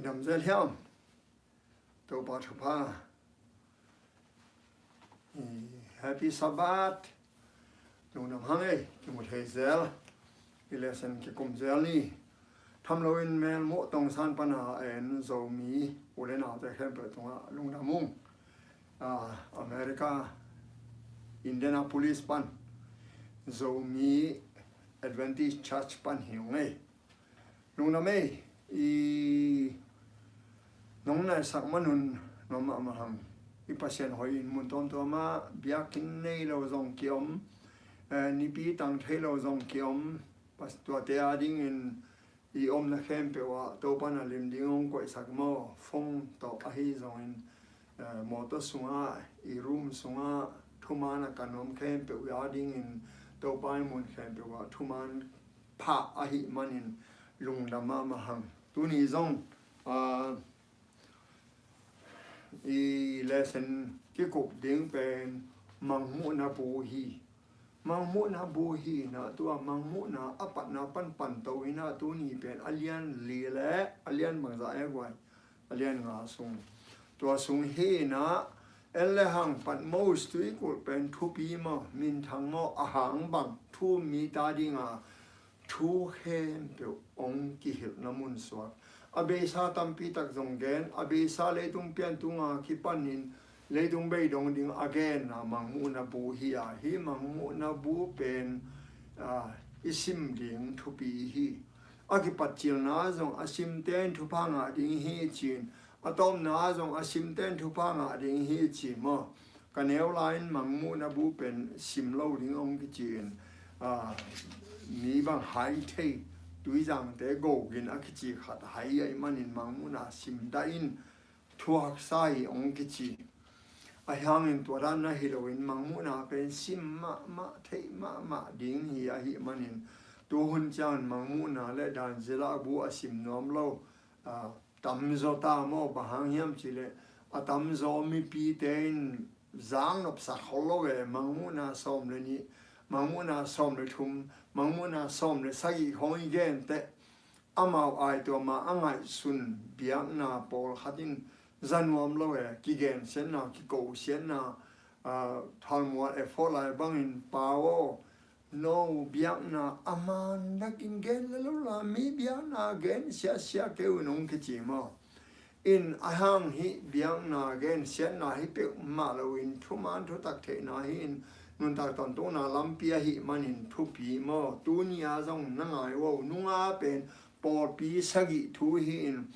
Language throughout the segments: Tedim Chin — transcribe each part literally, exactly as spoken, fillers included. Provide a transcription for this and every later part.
Dam zel hiam? Topa thupha. Happy Sabbath. Lungdam hang ei, kimu thei zel. I lesson kikum zel ni. Tham loin Melmuh Tongsan pana en Zomi u le naute khempeuh tungah lungdam ung. Ah, America, Indianapolis pan Zomi Adventist Church pan hi ung ei. Lungdam ei, i nong naisak manun nuam mahmah hang. I Pasian hoih in mun tuamtuam ah biakinn nei lo zong kiom, eh, nipi tang thei lo zong kiom, pas-, tuate a dingin i omna khempeuh ah Topa na lim ding hong koihsak maw, phone tawh ahi zongin, eh, mawtaw sungah, i room sungah, thuman a kan om khempeuh a dingin Topa i mun khempeuh ah thuman phah ahih manin lungdam mahmah hang. Tuni zong, ah, i lesson kikup ding pen Mangmuhna bu hi. Mangmuhna bu hi na, tua Mangmuhna a patna pan panto hi na, tuni pen a lian li le a lian bangzah e guai, a lian nga sung. Tua sung hi na, en le hang Patmos tuikulh pen thupi maw, minthang maw, a hang bang thu mi ta dinga thu khempeuh hong kihilhna mun suak. A beisa tampi tak zong gen, a beisa leitung pian tunga kipanin leitung bei dong ding a genna Mangmuhna bu hi a, hih Mangmuhna bu pen, ah, i sim ding thupi hi. A kipatcilna zong a simten thupha ngah ding hi cin, a tawpna zong a simten thupha ngah ding hi ci maw? Ka neu lai-in Mangmuhna bu pen sim lo ding hong kici in, ah, mi bang hai thei, Tuizangte gogin a kici khat hai ahih manin Mangmuhna sim dah in thuaksa hi hong kici. Ahi hangin tua dan na hi loin Mangmuhna pen sim mahmah, theih mahmah ding hi ahih manin tuhun ciangin Mangmuhna le dan zila bu a sim nuam lo, ah, tamzaw ta maw, bang hang hiam cihleh a tamzaw mipite in zang nopsak khol lo e. Mangmuhna sawm le nih, Mangmuhna sawm le thum, Mangmuhna sawm le sagih khawng i gen teh, amau ai tua ma a ngaihsun biakna pawlkhat in za nuam lo e. Kigensiatna, kikosiatna, ah, thalmual e fawh lai bangin, pau aw, no biakna a man dakin gen le lo la, mi biakna gen siasia kei un hong kici maw? In a hang hih biakna gensiatna hi peuhmah loin thuman thutak theihna hi in, nuntak tawntungna lampi ahih manin thupi maw? Tuni-a zong na ngai uh a, nunga pen pawlpi sagih thu hi in,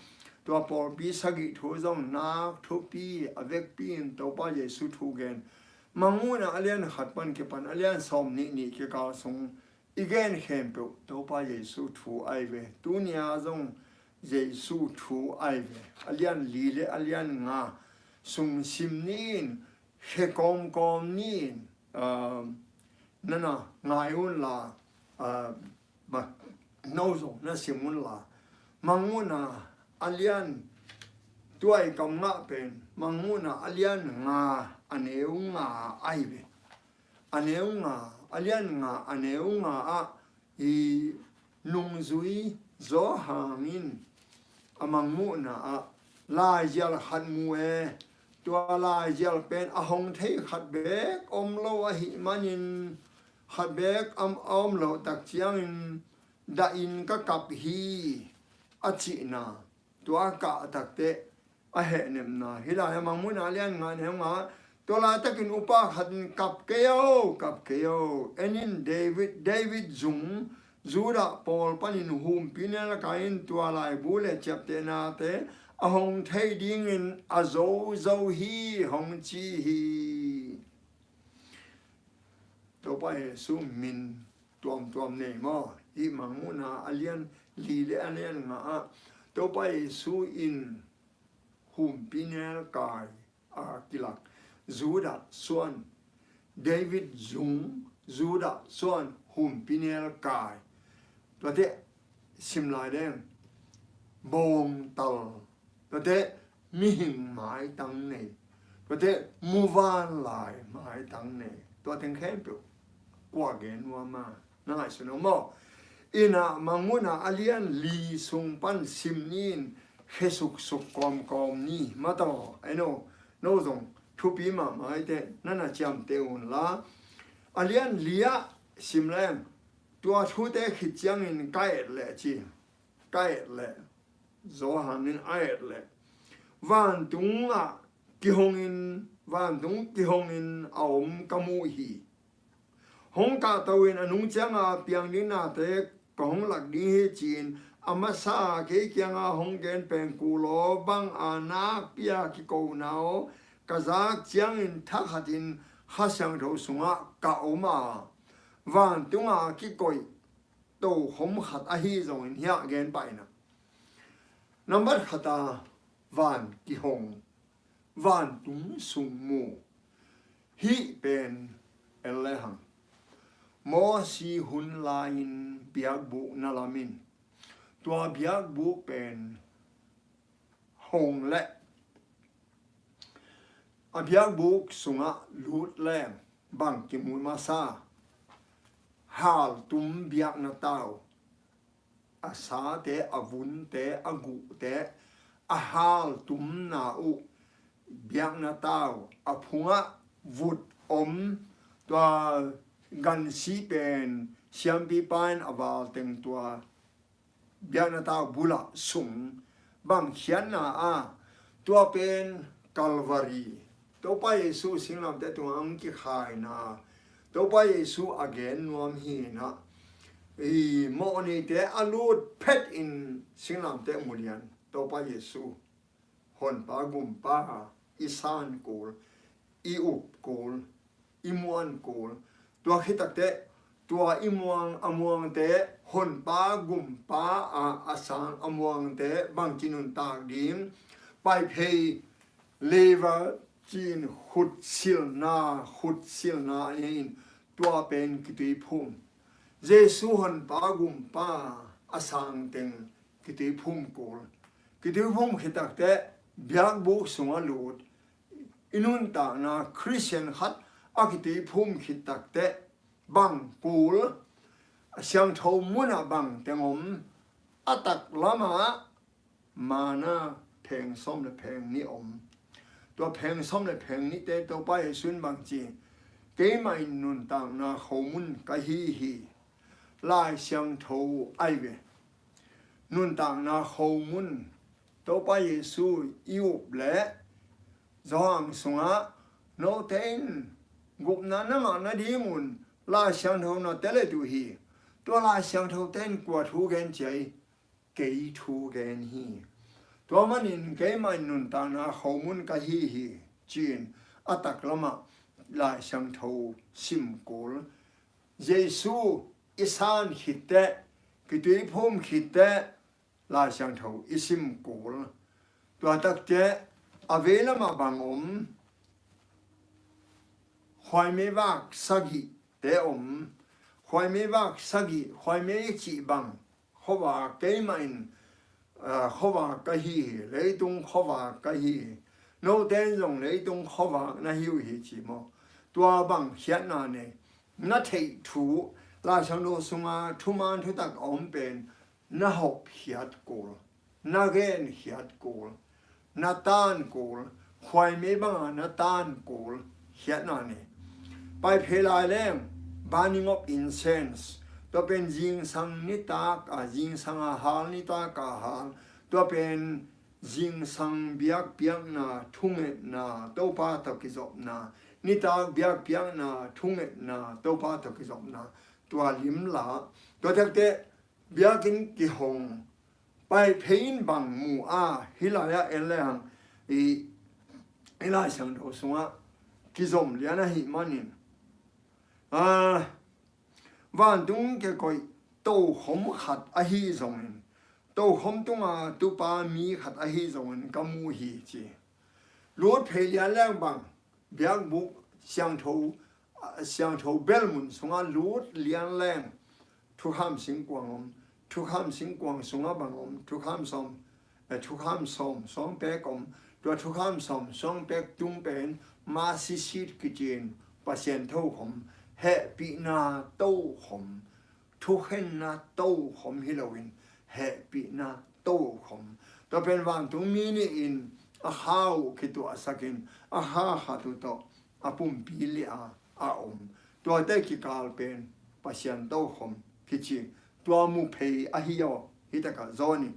tua pawlpi sagih thu zong nak thupi a vekpi in Topa Jesu thu gen. Mangmuhna a lian khat pan kipan a lian sawm nih nih kikal sung i gen khempeuh Topa Jesu thu ai ve. Tuni-a zong Jesu thu ai ve. A lian li le a lian nga sung sim ni in, khe kawmkawm ni in, ah, nana ngai un la, ah, ma, no zong na sim un la. Mangmuhna a lian, tua i kam ngah pen Mangmuhna a lian nga, a neu nga ai ve. A neu nga, a lian nga, a neu nga ah i nungzui zaw hangin a Mangmuhna ah laizial khat mu e. Tua laizial pen a hong thei khat beek om lo ahih manin, khat beek a om loh tak ciangin, dahin ka kap hi a cihna, tua a kah takteh a hehnepna. Hih lai-ah Mangmuhna a lian nga neu nga, tua laitakin upa khat in, "Kap kei o, kap kei o. En in David, David zung, Judah pawl panin humpi nel kai in, tua laibu le ciaptehnate a hong thei dingin a zozo hi," hong ci hi. Topa Jesu min tuamtuam nei maw? Hih Mangmuhna a lian li le a lian nga ah Topa Jesu in humpi nel kai a kilak. Judah suan, David zung, Judah suan humpi nel kai. Tuate sim lai deng, bawngtal, tuate mihing maitang nei, tuate muvanlai maitang nei, tua teng khempeuh kua gen nuam a, na ngaihsun uh maw? Inah Mangmuhna a lian li sung pan sim ni in, khe suksuk kawmkawm ni mataw. Ei no, no zong thupi mahmah i teh na na ciamteh un la. A lian li ah sim leng, tua thute khit ciangin ka et leh ci, ka et leh, Johan in a et leh, vantung ah kihongin, vantung kihongin a om ka mu hi. Hong kahto in a nung cianga piang ding nate ka hong lak ding hi ci-in a masa kei kianga hong gen pen kul aw, bang a nakpi-a kikona aw, ka zak ciangin thakhatin Kha Siangtho sungah ka om a, vantunga kikoih tokhom khat ahi zongin hiah gen paina. Nambat khata van kihong, vantung sung mu. Hih pen en lehang Mosi hun lai-in biakbuk na lamin, tua biakbuk pen hong leh a biakbuk sungah lut leng bang kimu masa? Haltum biakna tau, a sate, a vunte, a guhte, a haltumna uh biakna tau a phungah vut om. Tua gansi pen siampipa in a valteng tua biakna tau bulah sung. Bang khiatna a, tua pen Calvary, Topa Jesu singlamteh tungah ang kikhaina, Topa Jesu a gen nuam hi inah, i mawhneite a lut phet in singlamteh mulian Topa Jesu Honpa Gumpa i san kul, i up kul, i muan kul. Tua khit takteh tua i muang a muangte, Honpa Gumpa a a sang a muangte bangci nuntak ding? Paiphei level cin khutsilna, khutsilna a nei in tua pen kituiphum. Jesu Honpa Gumpa a sang teng kituiphum kul. Kituiphum khit takteh biakbuk sungah lut. I nuntakna Khristian khat a kituiphum khit takteh bang kul? A siangtho munah bang teng om? A taklamah mana pheng sawm le pheng nih om. Tua pheng sawm le pheng nihte Topa Jesu in bang ci? Keimah in nuntakna khomun ka hi hi. Lai Siangtho ai ve. Nuntakna khomun Topa Jesu i up leh Johan sungah note in gupna na ngah nadingun Lai Siangtho na tel uh hi. Tua Lai Siangtho te in kua thu gen ci ai? Kei thu gen hi. Tua manin keimah in nuntakna khomun ka hi hi ci-in a taklamah Lai Siangtho sim kul. Jesu i san khit teh, kituiphum khit teh Lai Siangtho i sim kul. Tua takteh a veilamah bang om? Khuaimei vak sagihte om. Khuaimei vak sagih, khuaimei i cih bang khuavak, keimah in, ah, khuavak ka hi hi, leitung khuavak ka hi hi. Note in zong leitung khuavak na hi uh hi ci maw? Tua bang khiatna nei? Na theih thu, Lai Siangtho sunga thuman thutak a om pen na hopkhiat kul, na genkhiat kul, na tan kul, khuaimei banga na tan kul khiatna nei. Paiphei lai leng, burning of incense, tua pen zingsang nitak a, zingsang a hal, nitak a hal, tua pen zingsang biakpiakna, thungetna, Topa tawh kizopna, nitak biakpiakna, thungetna, Topa tawh kizopna, tua limla. Tua takteh biakinn kihong, Paiphei in bang mu a, hih lai-ah en lehang i, i Lai Siangtho sungah kizom lian ahih manin, ah, vantung kikoih tokhom khat ahi zongin, tokhom tunga tupa mi khat ahi zongin ka mu hi ci. Lut phei lian leng bang, biakbuk siangtho, siangtho belmun sungah lut lian leng, thukham singkuang om. Thukham singkuang sungah bang om? Thukham sawm, eh, thukham sawm suangpek om. Tua thukham sawm suangpek tung pen mercy seat kici-in, Pasian tokhom, hehpihna tokhom, thukhenna tokhom hi loin, hehpihna tokhom, Tua pen vantungmi nih in a kha uh kituahsakin a kha khat uh tawh a pumpi liah a om. Tuate kikal pen Pasian tokhom kici. Tua muphei ahi aw, hi takah zawn in.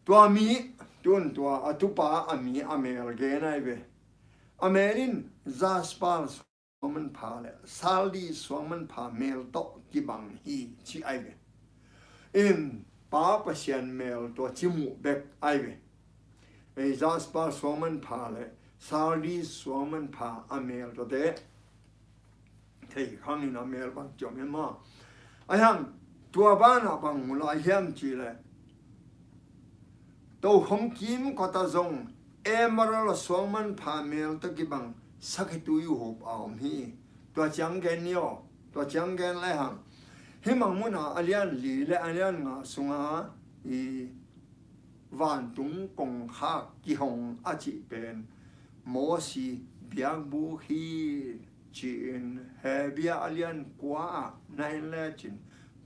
Tua mi, tun tua a tupa a mi a mel gen ai ve. A mel in jasper suangmanpha le sardis suangmanpha mel tawh kibang hi ci ai ve. In Pa Pasian mel tua ci muh bek ai ve. Ei jasper suangmanpha le sardis suangmanpha a mel tuate thei khangin a mel bang ciam em maw? Ahi hang tua banah bang mu lai hiam cih leh tokhom kimkot ah zong emerald suangmanpha mel tawh kibang sakhituihup a om hi. Tua ciang gen ni aw, tua ciang gen lai hang. Hih mangmunah a lian li le a lian nga sungah i vantung kongkhak kihong a cih pen Mosi biakbuk hi ci-in Hebru a lian kua ah na en lecin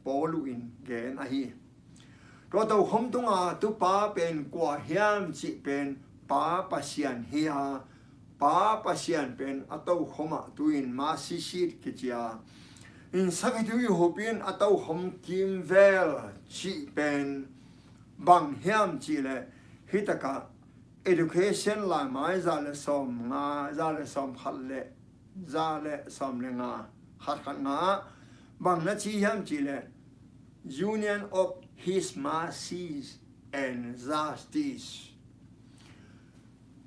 Paul in gen ahi. Tua tokhom tunga tupa pen kua hiam cih pen Pa Pasian hi a, Pa Pasian pen a tokhom ah tu-in mercy seat kici a. In sakhituihup in a tokhom kimvel cih pen bang hiam cih leh hi takah Education laimai za le sawm nga, za le sawm khat le, za le sawm le nga, khat khat nga ah bang na ci hiam cih leh union of his mercies and justice.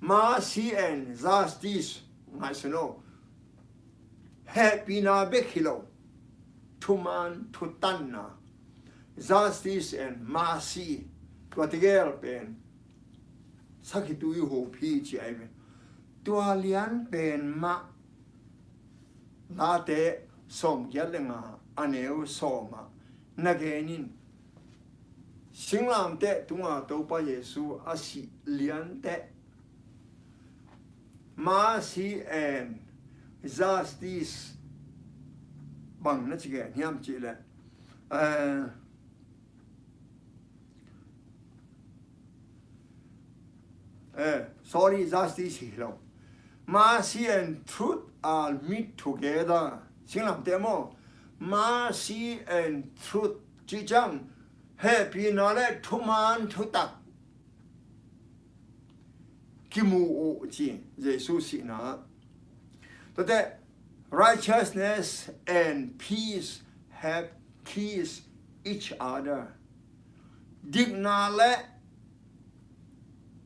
Mercy and justice, ngaihsun aw. Hehpihna bek hi lo, thuman thutanna, justice and mercy, tua tegel pen sakhituihup hi ci ai ve. Tua lian pen mah Late sawmgiat le nga a neu sawm ah na gen in, singlamteh tunga Topa Jesu a sih lianteh mercy and justice bang na ci gen hiam cih leh, eh, eh, sorry, justice hi lo. Mercy and truth are meet together. Singlamteh maw? Mercy and truth. Cih ciang hehpihna le thuman thutak kimu uh ci, Jesu sihna. Tuate, righteousness and peace have kissed each other. Dikna le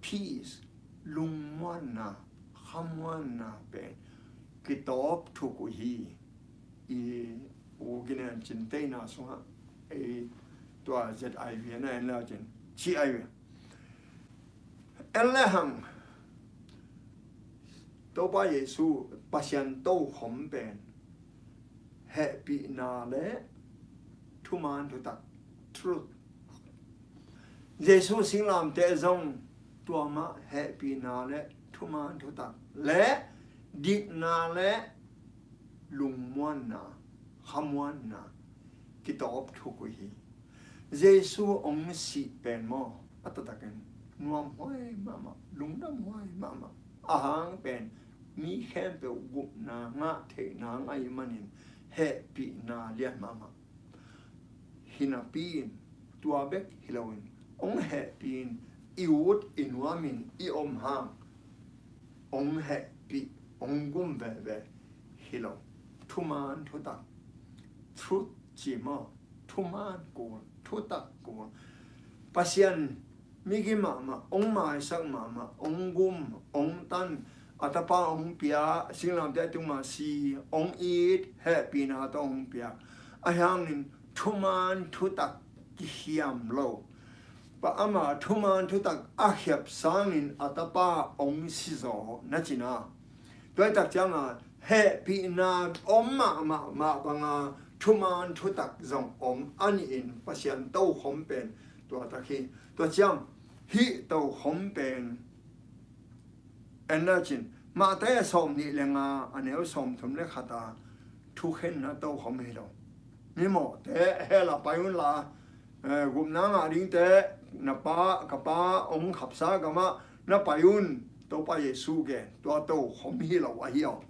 peace, lungmuanna, khamuanna pen kitawp thuk uh hi. I U Ginen Cin teina sungah ei tua Z I V na en le cin ci ai ve. En le hang Topa Jesu Pasian tokhom pen hehpihna le thuman thutak, truth. Jesu singlamteh zong tua mah hehpihna le thuman thutak le dikna le lungmuanna, khamuanna kitawp thuk uh hi. Jesu hong sih pen maw, a taktakin nuamhuai mahmah, lungdamhuai mahmah. A hang pen mi khempeuh gupna ngah theihna ngah ahih manin hehpihna lian mahmah. Hi napi-in tua bek hi loin hong hehpih in, i ut i nuamin i om hang hong hehpih, hong gum veve hi lo. Thuman thutak, truth ci maw? Thuman kul, thutak kul. Pasian migi mahmah, hong maisak mahmah, hong gum, hong tan, a tapa hong pia, singlamteh tungah si, hong it, hehpihna tawh hong pia. Ahi hangin thuman thutak kihiam lo. Pa ama thuman thutak a khiap sangin a tapa hong sizaw na cina. Tua hi tak cianga hehpihna om mahmah mah banga thuman thutak zong om a nihin Pasian tokhom pen tua tak hi. Tua ciang hih tokhom pen en le cin, Matthai a sawm nih le nga a neu sawm thum le khat a thukhenna tokhom hi lo. Mimawhte hell ah pai un la, eh, gupna ngah dingte, na pa, ka pa hong khapsa gamah na pai un, Topa Jesu gen, tua tokhom hi lo ahi aw.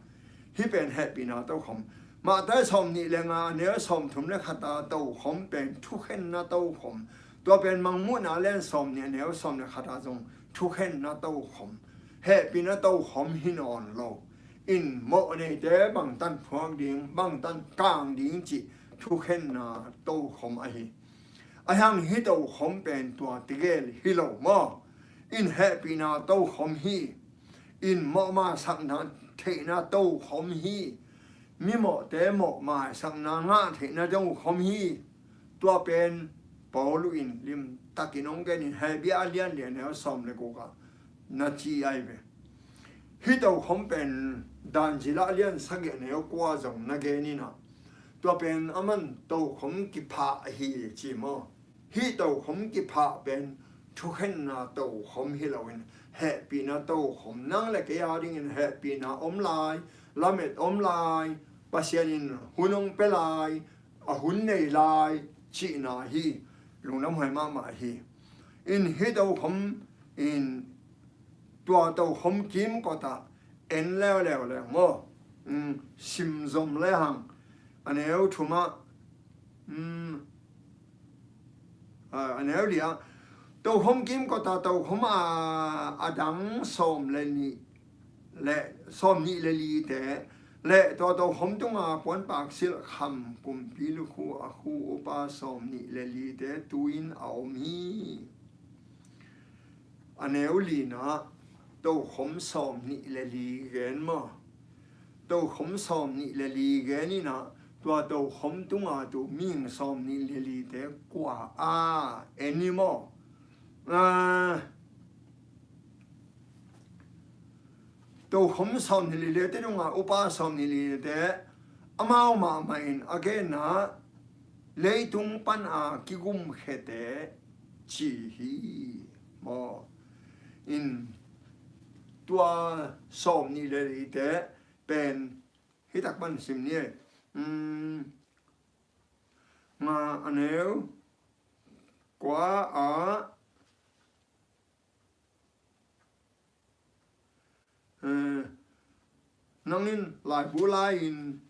Hih pen hehpihna tokhom. Matthai sawmnih le nga a neu sawmthum le khat a tokhom pen thukhenna tokhom. Tua pen Mangmuhna lian sawmnih a neu sawm le khat a zong thukhenna tokhom. Hehpihna tokhom hi nawn lo. In mawh neite bangtan phuak ding, bangtan kang ding cih thukhenna tokhom ahi. Ahi hang hih tokhom pen tua tegel hi lo maw? In hehpihna tokhom hi. In mawh maisakna theihna tokhom hi. Mimawhte mawh maisakna ngah theihna tokhom hi. Tua pen Paulu in limtakin hong genin Hebru a lian li a neu sawm le guk ah na ci ahi ve. Hih tokhom pen Dan zila lian sagih a neu kua zong na genin ah, tua pen aman tokhom kiphah ahi ci maw? Hih tokhom kiphah pen thukhenna tokhom hi loin hehpihna tokhom, nang le kei a dingin hehpihna om lai, lamet om lai, Pasian in hun hong pia lai, a hun nei lai cihna hi. Lungdam huai mahmah hi. In hih tokhom in tua tokhom kimkot ah en leuleu leng maw? Um, sim zom lehang a neu thum ah, um, a, a neu li ah, tokhom kimkot ah tokhom a, a dang sawm le nih le sawmnih le lite le tua tokhom tunga puanpak silh kham kumpi lukhu a khu upa sawmnih le lite tu-in a om hi. A neu lina tokhom sawmnih le li gen maw? Tokhom sawmnih le li gen inah tua tokhom tunga tu mihing sawmnih le lite kua a en hi maw? Ah, tokhom sawmnih le lite tunga upa sawmnih le lite amau mahmah in a genna leitung pana kigumkhiate ci hi maw? In tua sawmnih le lite pen hitak pan sim ni. Um, nga a neu kua ah, eh, nangin laibu lai-in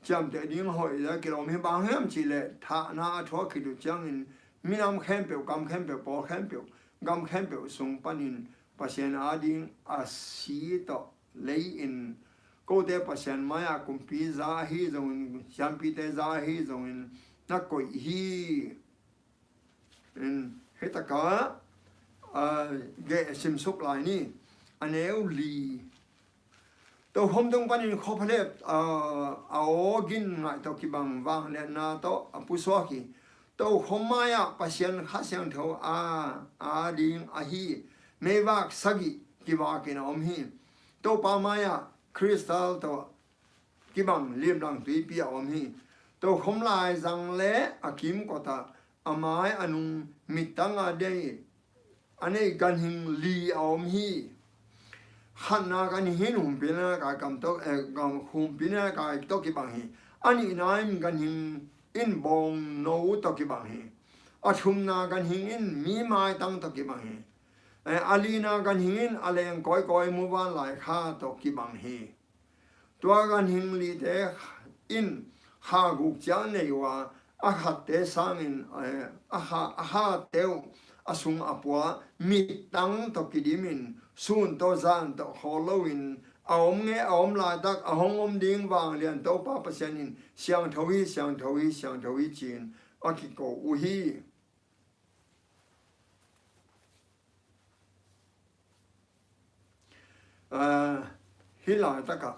ciamteh ding hoih le kilawm hi. Bang hiam cihleh thahna a thuak khit uh ciangin minam khempeuh, kam khempeuh, pawl khempeuh, gam khempeuh sung panin Pasian ading a si tawh lei-in kote Pasian mai-ah kumpi za ahi zongin, siampite za ahi zongin na koih hi. In, hih takah, ah, geh simsuk lai ni. A neu li. Tokhom tung panin khuaphalep, ah, a aw gin ngaih tawh kibang vangliatna tawh a pusuak hi. Tokhom mai-ah Pasian Kha Siangtho a, ading ahi meivak sagih kivakin a om hi. Topa mai-ah crystal tawh kibang limlang tuipi a om hi. Tokhom laizang le a kimkot ah a mai a nung mittang a dei a nei ganhing li a om hi. Khatna ganhing in humpinah kai kam tawh, eh, gam, humpinah kai tawh kibang hi. A nihna in ganhing in bawngno tawh kibang hi. A thumna ganhing in mi maitang tawh kibang hi. Eh, a lina ganhing in a leng kawikawi muvanlai kha tawh kibang hi. Tua ganhing lite in kha guk ciang nei uh a, a khatte sangin, eh, a kha, a khate uh a sung a pua mittang tawh kidimin sun tawh zan tawh khawl loin a om nge a om laitak a hong om ding vanglian Topa Pasian in siangtho hi, siangtho hi, siangtho hi ci-in a kiko uh hi. Ah, hih laitakah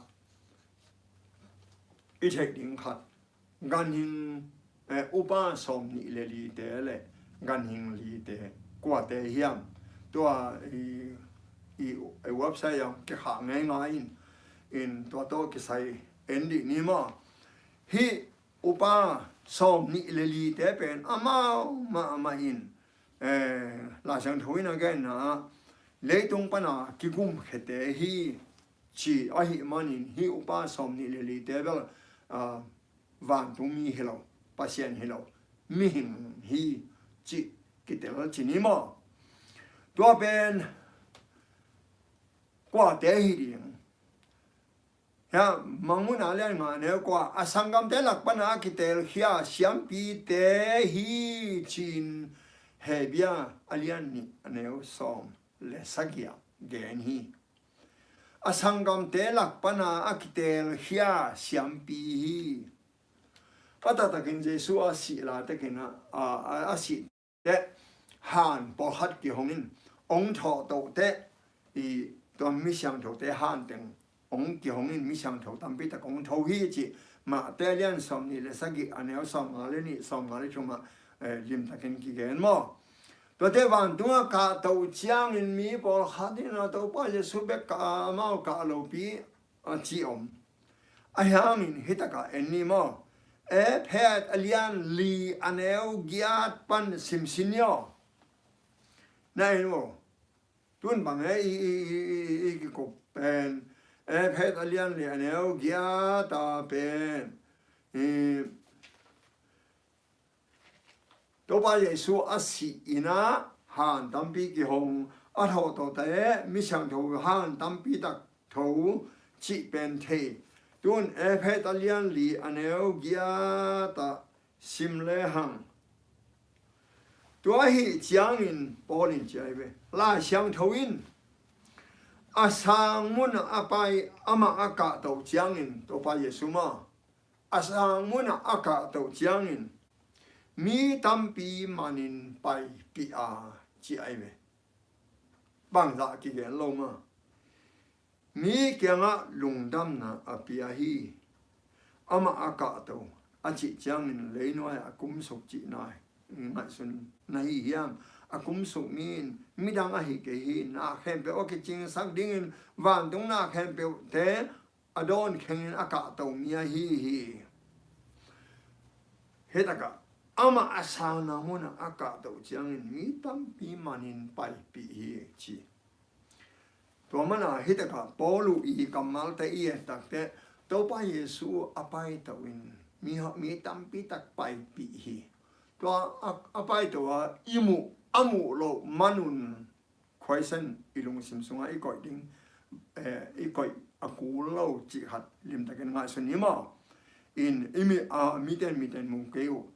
i theih ding khat, ganhing, eh, upa sawmnih le lite le ganhing lite kuate hiam? Tua i, i, i website ah kikhah ngeingai in, in tua tawh kisai en dih ni maw? Hih upa sawmnih le lite pen amau mahmah in, eh, Lai Siangtho in a genna ah leitung pana kigumkhiate hi ci ahih manin hih upa sawmnih le lite bel, ah, vantungmi hi lo, Pasian hi lo, mihing hi cih kitel ci ni maw? Tua pen kuate hi ding? Hia, Mangmuhna a lian nga a neu kua, a sanggamte lak pana a kitelkhia siampite hi ci-in Hebru a lian nih a neu sawm le sagih ah gen hi. A sanggamte lak pana a kitelkhia siampi hi. A taktakin Jesu a sih la takin a, a, a, a sih teh han pawlkhat kihong in, ong thawhtoh teh i tua mi siangthote han teng ong kihong in, mi siangtho tampi tak ong tho hi ci. Mate a lian sawm nih le sagih a neu sawm nga le nih, sawm nga le thum ah, eh, limtakin kigen maw? Tuate vantung a kahtoh ciangin mi pawlkhat in a Topa Jesu bek kah a, amau kah lopi a ci om. Ahi hangin hi takah en ni maw? Efesa a lian li a neu giat pan simsin ni aw. Na en maw? Tun bang e i, i, i, i, i kikup pen Efesa a lian li a neu giat a pen i Topa Jesu a sih in a han tampi kihong, a thawhtohte mi siangtho han tampi tak tho cih pen thei. Tun Efesa a lian li a neu giat ah sim lehang. Tua ahih ciangin Paul in ci ahi ve. Lai Siangtho in a sang munah a pai, amah a kahtoh ciangin, Topa Jesu maw, a sang munah a kahtoh ciangin mi tampi manin paipih a ci ahi ve. Bangzah kigen lo maw? Mi kiangah lungdamna a pia hi. Amah a kahtoh a cih ciangin leinuai a kumsuk cihna ngaihsun na hi hiam? A kumsuk mi in midang ahi kei hi. Na khempeuh a kicingsak dingin vantung na khempeuhte a dawn khengin a kahto mi ahi hi. Hi takah amah a sangna munah a kahto ciangin mi tampi manin paipih hi ci. Tua mana hi takah Paulu i kammalte i et takteh Topa Jesu a paito in mi, mi tampi tak paipih hi. Tua a, a paito a i muh, a muh loh manun khuaisen i lungsim sungah i koih ding, eh, i koih a kul lo cih khat limtakin ngaihsun ni maw? In i mi, a, miten, miten mu kei uh.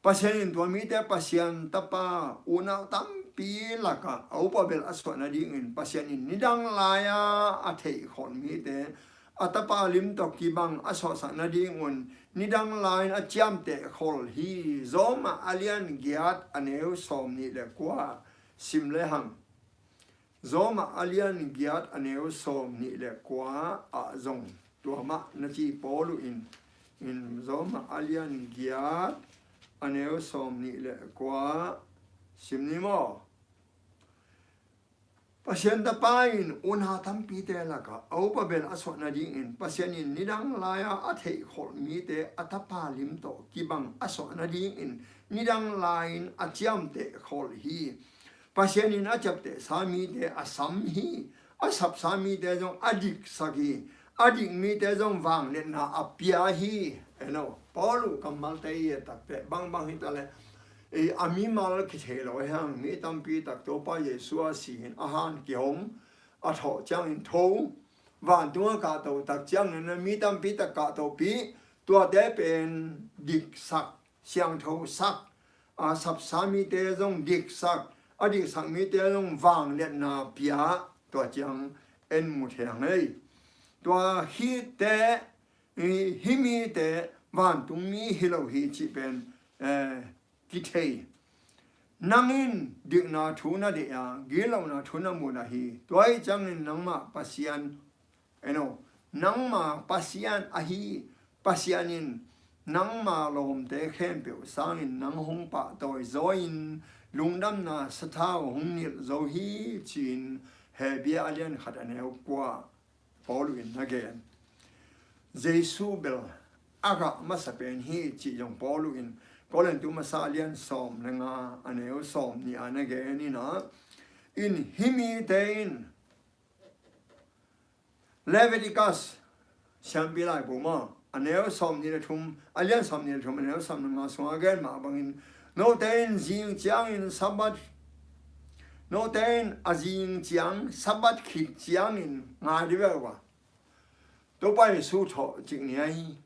Pasian in tua mite Pasian tapa unau tampi lakah a upa bel a suah nadingin Pasian in nidang lai-a a theihkholh mite a tapa lim tawh kibang a suahsak nadingun nidang lai-in a ciamteh khol hi. Roma a lian giat a neu sawm nih le kua sim lehang. Roma a lian giat a neu sawm nih le kua ah zong tua mah na ci Paulu in, in Roma a lian giat a neu sawm nih le kua sim ni maw? Pasian tapa in unau tampite lakah a upa bel a suah nadingin Pasian in nidang lai-a a theihkholh mite a tapa lim tawh kibang a suah nadingin nidang lai-in a ciamteh khol hi. Pasian in a ciamtehsa mite a sam hi. A sapsa mite zong a diksak hi. A dik mite zong vangliatna a pia hi. Eno, Paulu kammalte i et takteh bangbang hi taleh, i, a mimal kithei lo hi hang, mi tampi tak Topa Jesu a si in a han kihong, a thawh ciangin tho, vantung a kahto tak ciangin mi tampi tak kahtopi, tuate pen diksak, siangthosak, a sapsa mite zong diksak, a diksak mite zong vangliatna pia, tua ciang en mu thei hang ei. Tua hite, i, hih mite vantung mi hi lo hi cih pen, eh, kithei. Nang in dikna thu na deih a, gitlohna thu na mudah hi. Tua ahih ciangin nangmah Pasian, eno, nangmah Pasian ahi, Pasian in nangmah lawmte khempeuh sangin nang hong pahtawi zaw-in lungdamna sathau hong nilh zo hi ci-in Hebru a lian khat a neu kua Paulu in na gen. Jesu bel a gah masa pen hi cih zong Paulu in Korintu masa a lian sawm le nga a neu sawm nih a na gen in a, in hih mite in Leviticus siampi laibu maw, a neu sawm nih le thum, a lian sawm nih le thum, a neu sawm le nga sungah a gen mah bangin Note in zing ciangin Sabbath, note in a zing ciang Sabbath khit ciangin ngai dih ve ua. Topa Jesu thawh cik ni ahi,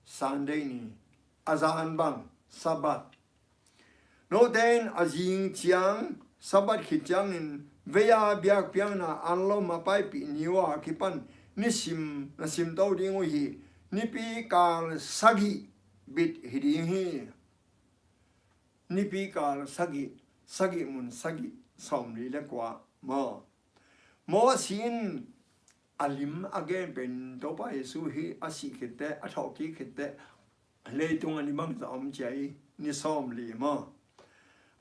Sunday ni, a zan bang Sabbath. Note in a zing ciang Sabbath khit ciangin vei-a biakpiakna anlom a paipih ni uh a kipan nisim na simto ding uh hi. Nipi kal sagih bit hi ding hi. Nipi kal sagih, sagih mun sagih, sawmli le kua maw. Mosi in a lim a gen pen Topa Jesu hi a sih khitteh, a thawhkik khitteh, leitung a ni bangzah om cia hi, ni sawmli maw.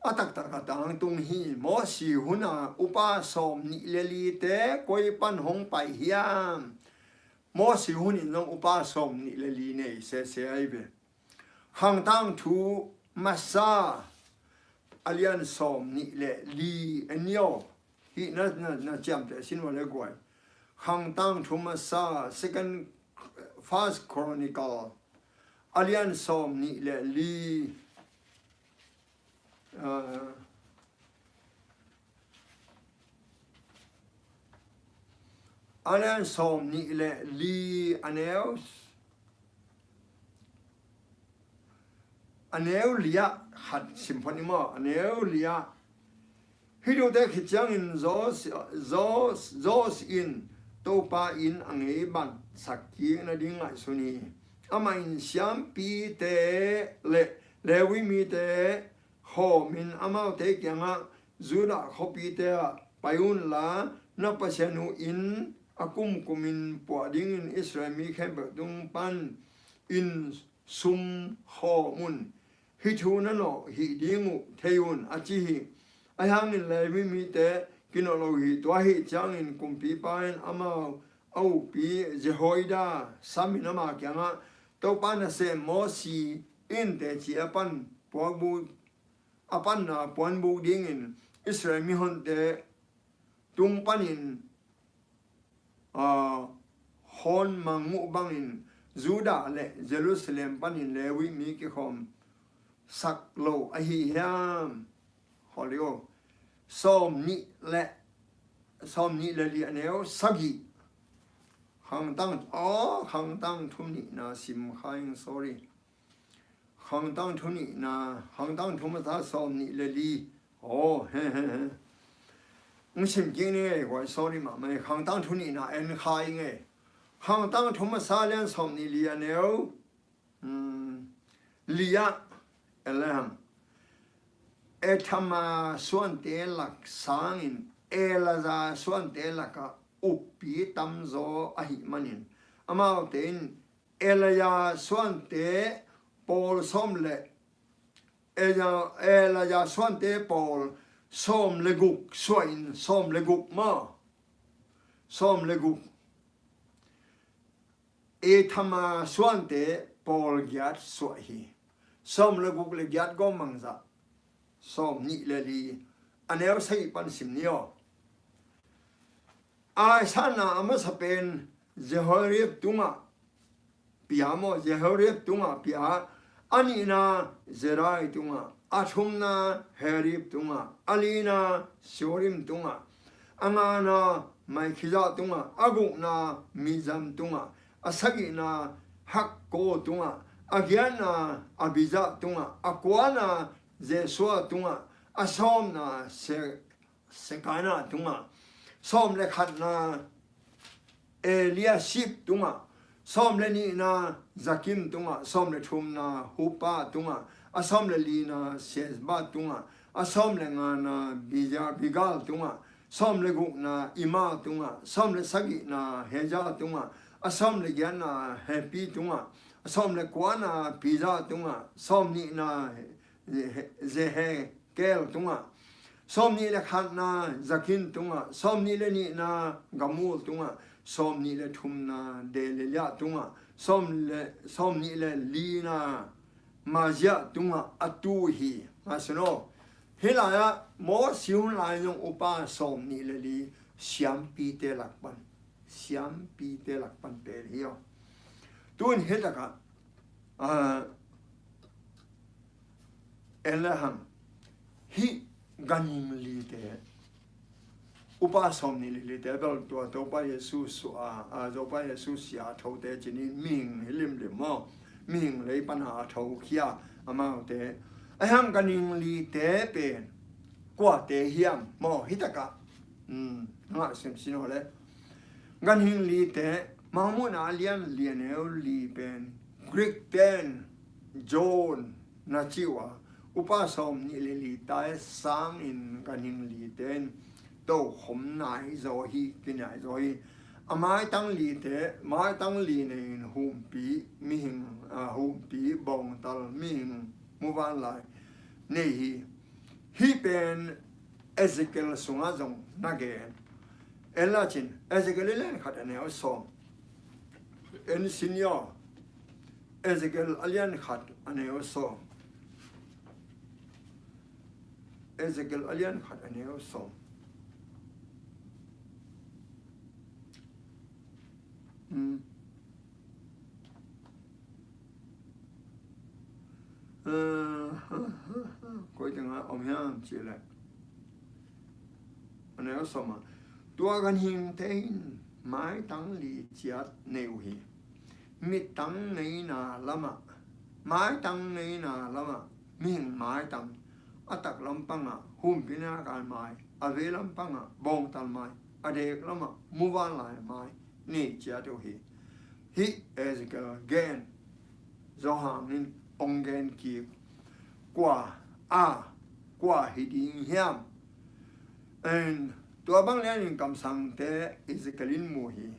A taktak a tangtung hi. Mosi huna upa sawmnih le lite koi pan hong pai hiam? Mosi hunin zong upa sawmnih le li nei sese ahi ve. Khang Tangthu Masa a lian sawmnih le li en ni aw. Hih na, na, na ciamteh sin ua le guai. Khang Tangthu Masa, Second, First Chronicle a lian sawmnih le li. Ah, a lian sawmnih le li a neu, a neu li-ah khat sim phot ni maw, a neu li-ah. Hih thute khit ciangin Jos, Jos, Jos in Topa in a ngei bansak kik nading ngaihsun hi. Amah in siampite le Levi mite khawmin amaute kiangah, Judah khuapite ah pai unla, na Pasian uh in a kumkumin puah dingin Israel mi khempeuh tung panin sum khawm un. Hih thu na nawh hih ding uh thei un, a ci hi. Ahi hangin Levi mite kinawh lo hi. Tua ahih ciangin kumpipa in amau a ukpi Jehoiada samin ama kiangah, Topa nasem Mosi in teci a pan puakbuk, a panna puanbuk dingin Israel mihonte tung panin, aa, hong mang uh bangin Judah le Jerusalem panin Levi mi kikhawmsak lo ahi hiam? Hawlio. Sawmnih le, sawmnih le li a neu sagih. Khang Tang, aw, Khang Tangthu nihna sim kha ing, sorry. Khang Tangthu nihna, Khang Tangthu Masa sawmnih le li. Aw, he, he, he. Ng sim kik ni ngei, guai, sorry mahmah. Khang Tangthu nihna en kha ing ei. Khang Tangthu Masa lian sawmnih li a neu, um, li-ah, Eleazar, Ithamar suante lak sangin Eleazar suante lakah ukpi tamzaw ahih manin, amaute in Eleazar suante pawl sawm le, Eleazar, Eleazar suante pawl sawm le guk suahin, sawm le guk maw? Sawm le guk. Ithamar suante pawl giat suah hi. Sawm le guk le giat gawm bangzah. Sawmnih le li. A neu sagih pan sim ni aw. A sanna a masa pen Jehoiarib tungah pia maw, Jehoiarib tungah pia. A nihna Zera tungah, a thumna Helib tungah, a lina Zorim tungah, a ngana Malkija tungah, a gukna Mizam tungah, a sagihna Hakko tungah, a giatna Abija tungah, a kuana Jesua tungah, a sawmna Se-, Sekania tungah, sawm le khatna Eliashib tungah, sawm le nihna Jakim tungah, sawm le thumna Huppa tungah, a sawm le lina Sesba tungah, a sawm le ngana Bija-, Bilga tungah, sawm le gukna Immer tungah, sawm le sagihna Hezia tungah, a sawm le giatna Hepir tungah, a sawm le kuana Pizia tungah, sawm nihna He-, He-, Jeheziel tungah, sawmnih le khatna Jakin tungah, sawmnih le nihna Gamul tungah, sawmnih le thumna Delaya tungah, sawm le, sawmnih le lina Maazia tungah a tu hi. Ngaihsun aw. Hih lai-ah Mosi hun lai zong upa sawmnih le li siampite lak pan, siampite lak pan tel hi aw. Tu-in hih takah, ah, En le hang, hih ganhing lite, upa sawm nih le lite bel tua Topa Jesu suah a, a, Topa Jesu sia a thote cinin mihing hi limlim maw, mihing lei pana a thokhia amaute. Ahih hang ganhing lite pen kuate hiam maw, hih takah, um, na ngah simsim uh leh, ganhing lite, Mangmuhna a lian li a neu li pen Greek ten John na ci uh a, upa sawm nih le lite sangin ganhing lite in tokhom nai zaw hi, kinai zaw hi. A maitang lite, maitang li nei in humpi, mihing, a, humpi, bawngtal, mihing, muvanlai nei hi. Hih pen Ezekiel sungah zong na gen. En la cin, Ezekiel a lian khat a neu sawm. En sin aw. Ezekiel a lian khat a neu sawm. Ezekiel a lian khat a neu sawm. Hmm. Koi tengah om hiam cih leh, a neu sawm ah, tua ganhingte in maitang li ciat nei uh hi. Mittang ngeina lamah, maitang ngeina lamah, mihing maitang, a tak lampangah humpinaka mai, a vei lampangah bawngtal mai, a dek lamah muvanlai mai nei ciat uh hi. Hih Ezekiel gen, Johan in hong gen kik, kua a, kua hi ding hiam? En, tua bang lianin kamsangte Ezekiel in mu hi.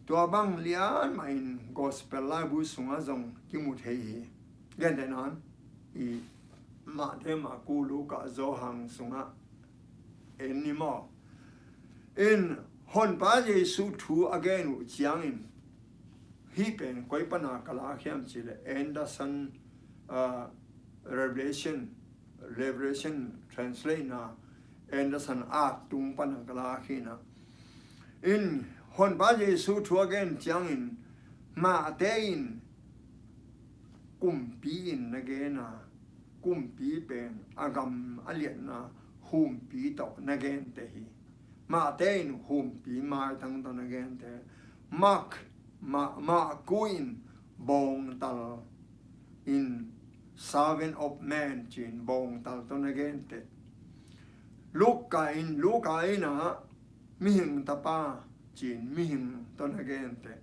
Tua bang lian mahin Gospel laibu sungah zong kimu thei hi. Gentehna in, i Mate, Maku, Luka, Johan sungah en ni maw. In, Honpa Jesu thu a gen uh ciangin, hih pen koi pana ka lak hiam cih leh Anderson, ah, Revelation, Revelation translate na Anderson a tung pana ka lak hi na. In, Honpa Jesu thu a gen ciangin, Mate in kumpi in na gen a, kumpi pen a gam a liatna humpi tawh na gente hi. Mate in humpi maitang tawh na gente. Mark, Ma-, Maku in bawngtal in, servant of man ci-in bawngtal tawh na gente. Luka in, Luka in ah mihing tapa ci-in mihing tawh na gente.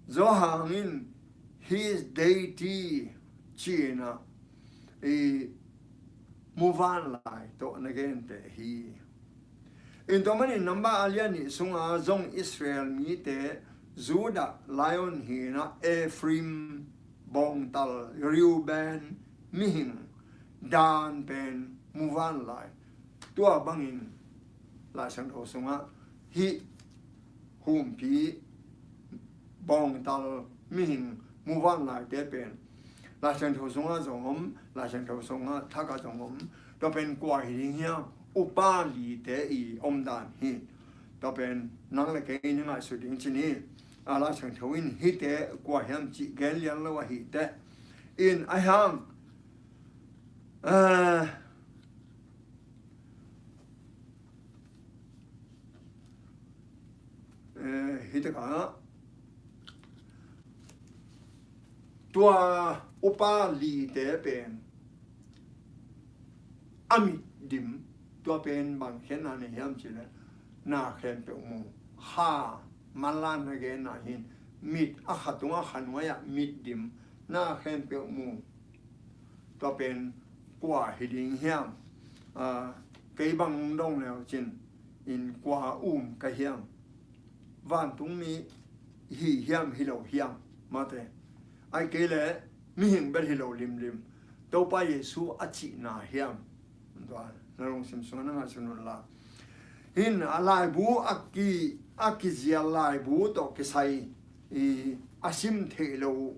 Johan in his deity ci-in ah, i, muvanlai tawh na gente hi. In tua manin Namba a lian nih sunga zong Israel mite, Judah lion hi na, Ephraim bawngtal, Reuben mihing, Dan pen muvanlai. Tua bangin Laisiangtho sungah hih humpi, bawngtal, mihing, muvanlaite pen Laisiangtho sungah zong om, Laisiangtho sungah thakah zong om. Tua pen kua hi ding hiam? Upa lite i omdan hi. Tua pen nang le kei i ngaihsut ding ci ni. A, Laisiangtho in hihte kua hiam cih gen lian lo ahih teh. In, ahih hang, a, eh, hih takah tua upa lite pen a mit dim, tua pen bang khiatna nei hiam cih leh, na khempeuh mu. Kha, manlang na genna hi in, mit a kha tung a kha nuai ah mit dim, na khempeuh mu. Tua pen kua hi ding hiam? A, kei bang dong leu cin, in kua um ka hiam? Vantungmi hi hiam, hi lo hiam? Mate. Ahih kei leh mihing bel hi lo limlim. Topa Jesu a cihna hiam? Tua na lungsim sungah na ngaihsun un la. Hih a laibu a ki, a kizial laibu tawh kisai, i, a sim theih loh,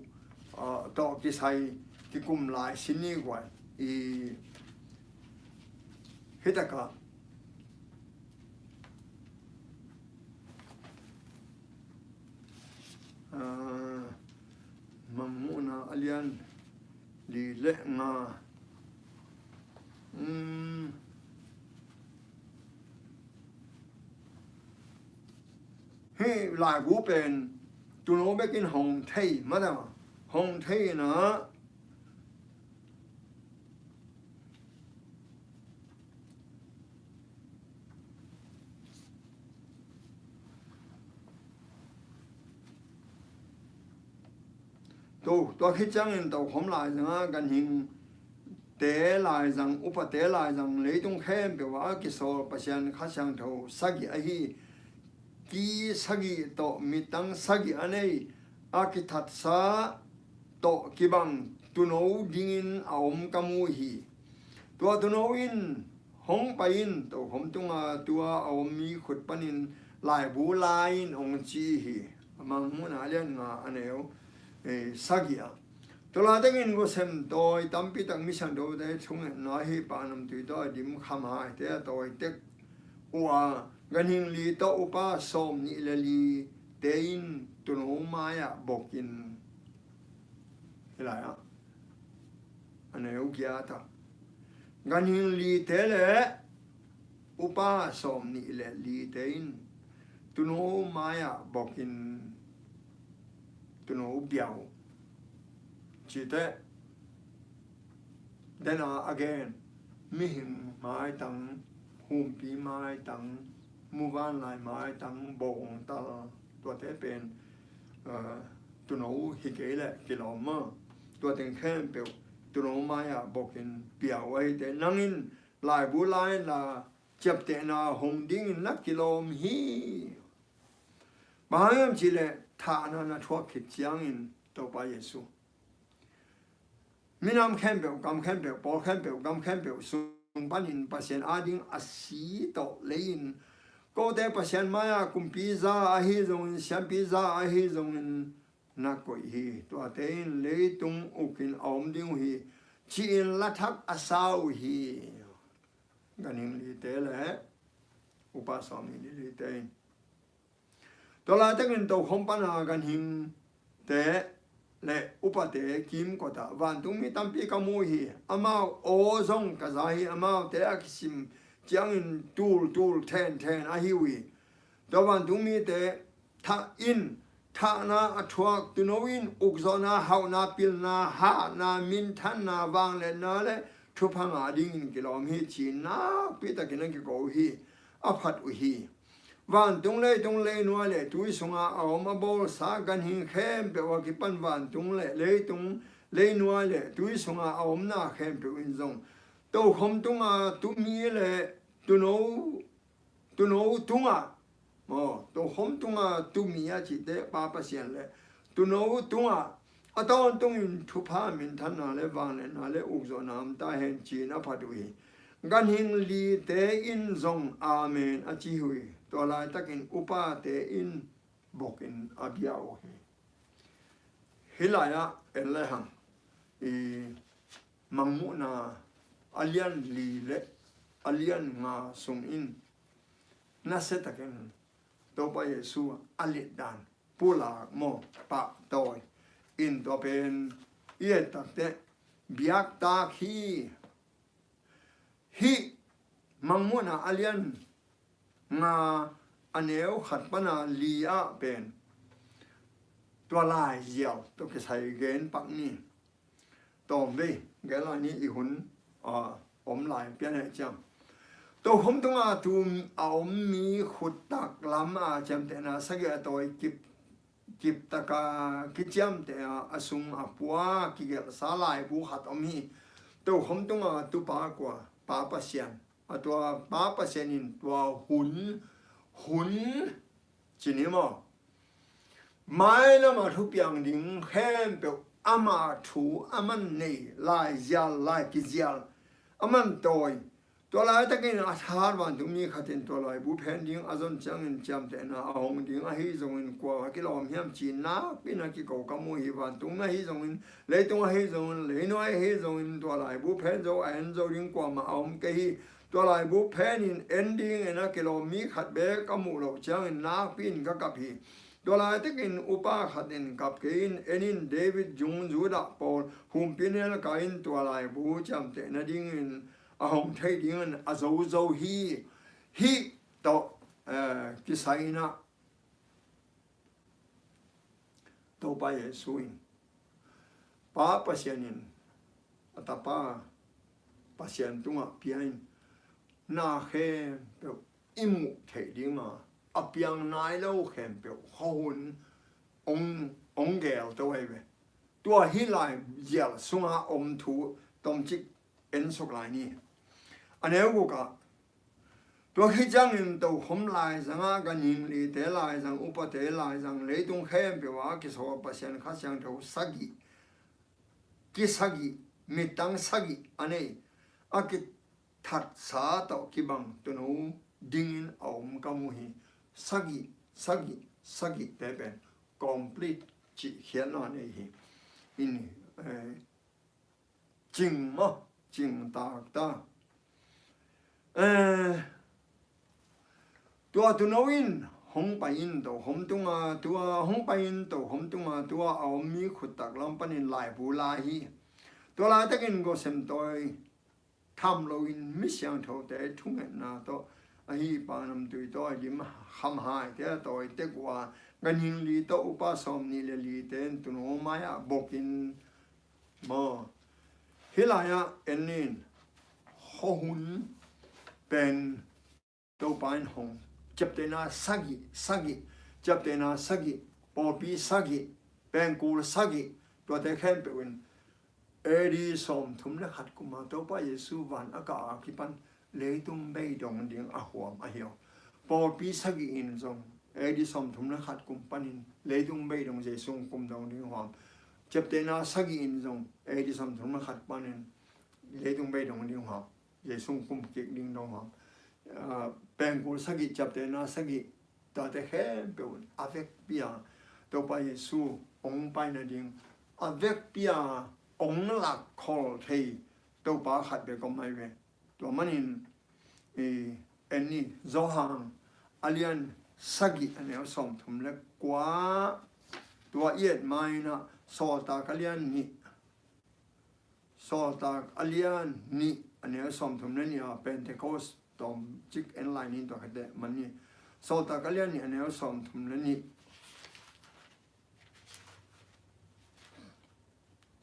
a, tawh kisai kikum lai sin ni guai. I, hih takah, a, Mangmuhna a lian li le nga, laibu pen tuuno bekin hong thei mata, hong thei na. Tua, tua khit ciangin tokhom laizang a ganhingte laizang, upate laizang, leitung khempeuh ah a kisawl Pasian Kha Siangtho sagih ahi, ki sagih tawh midang sagih a nei, a kithatsa tawh kibang tuuno dingin a om ka mu hi. Tua tuuno in hong pai in, tokhom tunga tua a om mi khut panin laibu la in, hong ci hi. Mangmuhna a lian nga, a neu, eh, sagih ah. Tua laitakin guasemtawi tampi tak mi siangthote thungetna hi, Pa Nam Tui tawh a dim, Kham Haite a tawi tek uh a, ganhing li tawh upa sawm nih le lite in tuuno mai-ah bokin, hi lai-ah, a neu giat ah, ganhing lite le upa sawm nih le lite in tuuno mai-ah bokin, tuuno biau cite, dena a gen, mihing maitang, humpi maitang, muvanlai maitang, bawngtal, tuate pen, eh, tuuno hi kei leh kilawm maw. Tua teng khempeuh tuuno mai-ah bokin biau ahite, nang in laibu la inla, ciaptehna hong dingin na kilawm hi. Bang hang hiam cihleh, thahna na thuak khit ciangin Topa Jesu, minam khempeuh, gam khempeuh, pawl khempeuh, gam khempeuh sung panin Pasian ading a si tawh lei-in, kote Pasian mai-ah kumpi za ahi zongin, siampi za ahi zongin na koih hi. Tuate in leitung ukin a om ding uh hi, ci-in la thak a sa uh hi. Ganhing lite le upa sawm nih le lite in. Tua laitakin tokhom pana ganhingte le upate kimkotah vantungmi tampi ka mu hi. Amau aw zong ka za hi. Amaute a kisim ciangin tultul thenthen ahi uh hi. Tua vantungmite thah in, thahna a thuak, tuuno in ukzawhna, hauhna, pilna, hatna, minthanna, vangliatna le thupha ngah dingin kilawm hi, ci-in nakpi takin a kiko uh hi. A phat uh hi. Vantung, leitung, leinuai le tui sunga a om a bawlsa ganhing khempeuh a kipan vantung le leitung, leinuai le tui sunga a omna khempeuh in zong tokhom tunga tumi le tuuno, tuuno tungah, aw, tokhom tunga tumi a cihte Pa Pasian le tuuno tungah a tawntungin thupha, minthanna le vangliatna le ukzawhna om ta hen, ci-in a phat uh hi. Ganhing lite in zong amen a ci uh hi. Tua laitakin upate in bokin a bia uh hi. Hih lai-ah en le hang, i Mangmuhna a lian li le a lian nga sungin nasia takin Topa Jesu a litdan pulak maw, pahtawi in tua pen i et takteh biaktak hi. Hih Mangmuhna a lian nga, a neu khat pana li ah pen tua laizial tawh kisai gen pak ni. Tawmvei gen lai ni, i hun, a, om lai pian heh ciang. Tokhom tunga tu a om mi khut taklam a ciamtehna sagih a tawi kip, kip taka kiciamteh a, a sung a pua kigelhsa laibu khat om hi. Tokhom tunga tu pa kua? Pa Pasian. A tua Pa Pasian in tua hun, hun ci ni maw, mailam a thupiang ding khempeuh ama thu, aman nei, laizial, lai kizial, aman tawi. Tua laitakin a thahat vantungmi khat in tua laibu phen ding a zon ciangin ciamtehna a hong ding ahi zongin kua a kilawm hiam ci-in nakpi-in a kiko ka mu hi. Vantung ahi zongin, leitung ahi zongin, leinuai ahi zongin tua laibu phen zo, a en zo ding kuamah a om kei hi. Tua laibu phen in en dingin a kilawm mi khat beek ka muh loh ciangin nakpi-in ka kap hi. Tua laitakin upa khat in kap kei in, en in, David zung, Judah pawl, humpinelkai in tua laibu ciamteh nadingin a hong theih dingin a zozo hi. Hih tawh, eh, kisai-in ah Topa Jesu in, Pa Pasian in a Tapa Pasian tungah pia in, na khempeuh i muh theih dinga a piang nai lo khempeuh khuahun hong, hong gelto ahi ve. Tua hih lai zial sunga om thu tomcik ensuk lai ni. A neu gukah, tua khit ciangin tokhom laizangah ganhing lite laizang, upate laizang, leitung khempeuh ah a kisawl Pasian Kha Siangtho sagih, kisagih, mittang sagih a nei, a kithatsa tawh kibang tuuno dingin a om ka mu hi. Sagih, sagih, sagihte pen complete cihkhiatna nei hi. In, eh, cing maw, cing taktak. Eh, tua tuuno in hong pai in tokhom tunga, tua hong pai in tokhom tunga, tua a om mi khuttak lam panin laibu la hi. Tua laitakin Gosem tawi tham loin mi siangthote thungetna tawh ahi pa namtui tawh a lim khamhaite a tawi tek uh a, ganhing li tawh upa sawmnih le lite in tuuno mai-ah bokin maw. Hih lai-ah en in, khuahun pen Topa in hong, ciaptehna sagih, sagih, ciaptehna sagih, pawlpi sagih, pengkul sagih, tuate khempeuh in A D sawmthum le khat kuma Topa Jesu van a kah a kipan leitung bei dong ding a huam ahi aw. Pawlpi sagih in zong A D sawmthum le khat kum panin leitung bei dong Jesu kum dong ding huam. Ciaptehna sagih in zong A D sawmthum le khat panin leitung bei dong ding huam. Jesu kum kik ding dong huam. Ah, pengkul sagih, ciaptehna sagih, tuate khempeuh a vekpi-a Topa Jesu hong pai nading a vekpi-a hong lakkhol thei Topa khat bek om ahi ve. Tua manin, i, en ni, Johan a lian sagih a neu sawmthum le kua, tua i et ma-in ah Sawltak a lian nih, Sawltak a lian nih a neu sawmthum le nih a, Pentecost tawmcik en lai ni, tua khate man ni. Sawltak a lian nih a neu sawmthum le nih.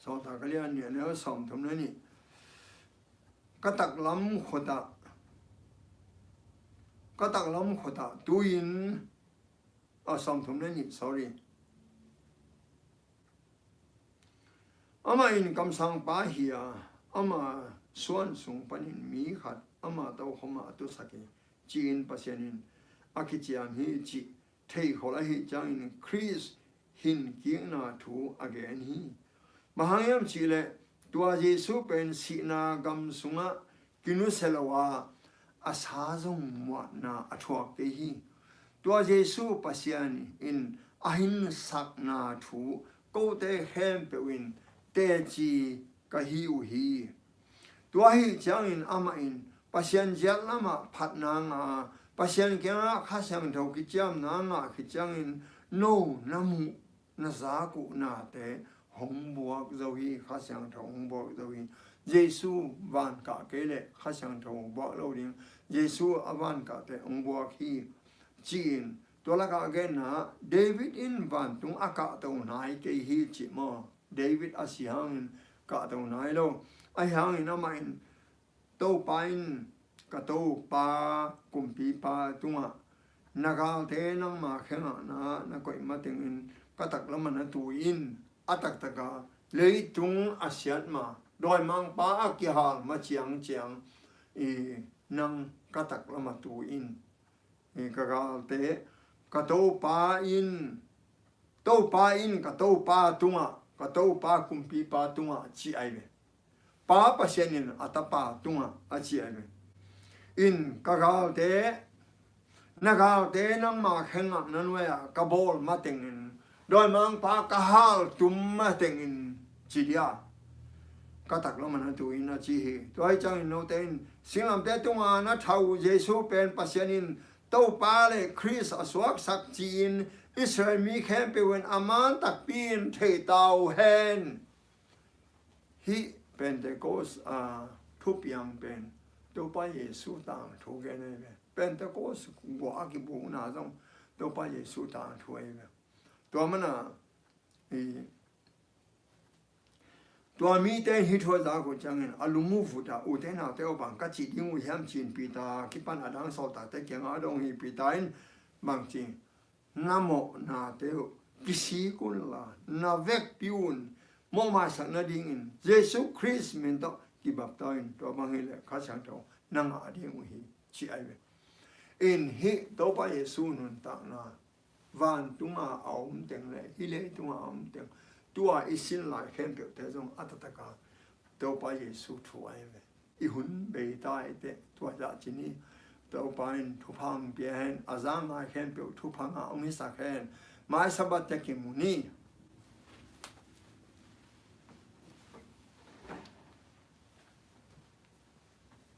Sawltak a lian nih a neu sawmthum le nih. Ka taklam khutah, ka taklam khutah tu-in, a, sawmthum le nih, sorry. Amah in kamsangpa hi a, ama suan sung panin mi khat ama tokhomah a tusak hi, ci-in Pasian in a kiciam hi cih theikhol ahih ciangin Khrist hinkikna thu a gen hi. Bang hang hiam cihleh tua Jesu pen sihna gam sungah kinusia lo a, a sa zong muatna a thuak kei hi. Tua Jesu Pasian in a hinsakna thu kote khempeuh in teci ka hi uh hi. Tua ahih ciangin amah in Pasian ziat lamah phatna ngah a, Pasian kiangah Kha Siangtho kiciamna ngah khit ciangin no na muh na zak uh nate hong buak zo hi, Kha Siangtho hong buak zo hi. Jesu van kah kei leh Kha Siangtho buak lo ding. Jesu a van kahte hong buak hi, ci-in tua lakah a genna, David in vantung a kahto nai kei hi cih maw. David a si hangin kahto nai lo. Ahi hangin amah in Topa in ka Topa kumpipa tungah na galte nangma khe ngahna ah na koih matengin ka taklamah na tu in, a taktaka leitung a siat ma, dawimangpa a kihal ma ciangciang i nang ka taklamah tu in. I ka galte, ka Topa in, Topa in ka Topa tungah, ka Topa kumpipa tungah ci ahi ve. Pa Pasian in a Tapa tungah a ci ahi ve. In ka galte, na galte nangma khe ngahna nuai-ah ka bawl matengin dawimangpa ka haltum matengin ci dia ka taklamah na tu in a ci hi. Tua hi ciangin note in singlamteh tunga na thah uh Jesu pen Pasian in Topa le Khrist a suaksak ci-in Israel mi khempeuh in a man takpi in thei ta uh hen. Hih Pentecost a thupiang pen Topa Jesu tangthu gen ahi ve. Pentecost gua a kibukna zong Topa Jesu tangthu ahi ve. Tua mana I, tua mite in hih thu a zak uh ciangin a lung uh vut a, "Ute naute aw, bang ka cih ding uh hiam?" ci-in Peter kipan a dang sawltakte kiangah a dong hi. Peter in bang ci? "Na mawhnate uh kisik unla, na vekpi un mawh maisak nadingin Jesu Khrist min tawh kibaptai in, tua bang hileh Kha Siangtho na ngah ding uh hi," ci ahi ve. In hih Topa Jesu nuntakna, vantunga a om teng le hih leitunga a om teng, tua i sin lai khempeuhte zong a taktak a Topa Jesu thu ahi ve. I hun bei ta i teh, tua zah ci ni. Topa in thupha hong pia hen, a za ngai khempeuh thupha ngah hong hisak hen. Mai Sabbath teh kimu ni.